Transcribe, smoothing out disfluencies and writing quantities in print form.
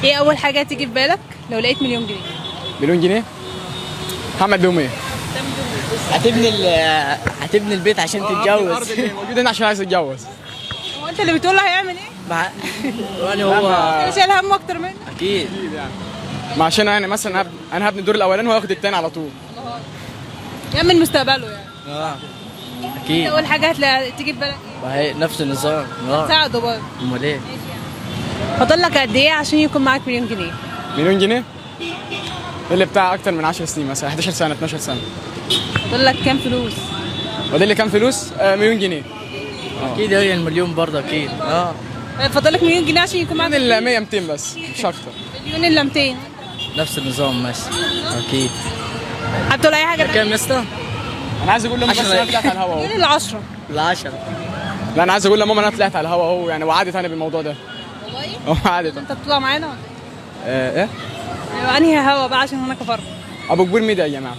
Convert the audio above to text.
ايه اول حاجة تيجي في بالك لو لقيت مليون جنيه؟ مليون جنيه هعمل بيهم ايه؟ هتبني البيت عشان الارض تتجوز. اللي موجود هنا عشان عايز اتجوز. هو انت اللي بتقول له هيعمل ايه؟ يعني هو انا شايل همه اكتر منه. اكيد. ما عشان يعني مثلا انا هبني الدور الاولاني وهو ياخد التاني على طول. يأمن مستقبله يعني. اه اكيد. اول حاجة هتلاقي تيجي في بالك ايه؟ ما هي نفس النظام. اه ساعده برضه. امال ايه؟ فاضل لك قد ايه عشان يكون معاك مليون جنيه؟ مليون جنيه اللي بتاع اكتر من 10 سنين مثلا، 11 سنة، 12 سنة. فاضل لك كام فلوس؟ وده اللي كان فلوس مليون جنيه. اكيد هي المليون برضه اكيد. اه فاضل لك مليون جنيه عشان يكون معاك من ال 100 200 بس مش اكتر. مليون الا 200. نفس النظام ماشي اكيد. حابب تقول اي حاجة؟ كام يا اسطى؟ انا عايز اقول لماما بس 10 انا طلعت على الهوا مليون اهو. الا 10. العشرة. لا انا عايز اقول لماما انا طلعت على الهوا اهو، يعني وعدت انا بالموضوع ده. والله وعدت. انت بتطلع معانا ولا ايه؟ ايه؟ ايوه انهي هوا بقى عشان هناك فرق. ابو كبير ميديا يا جماعة.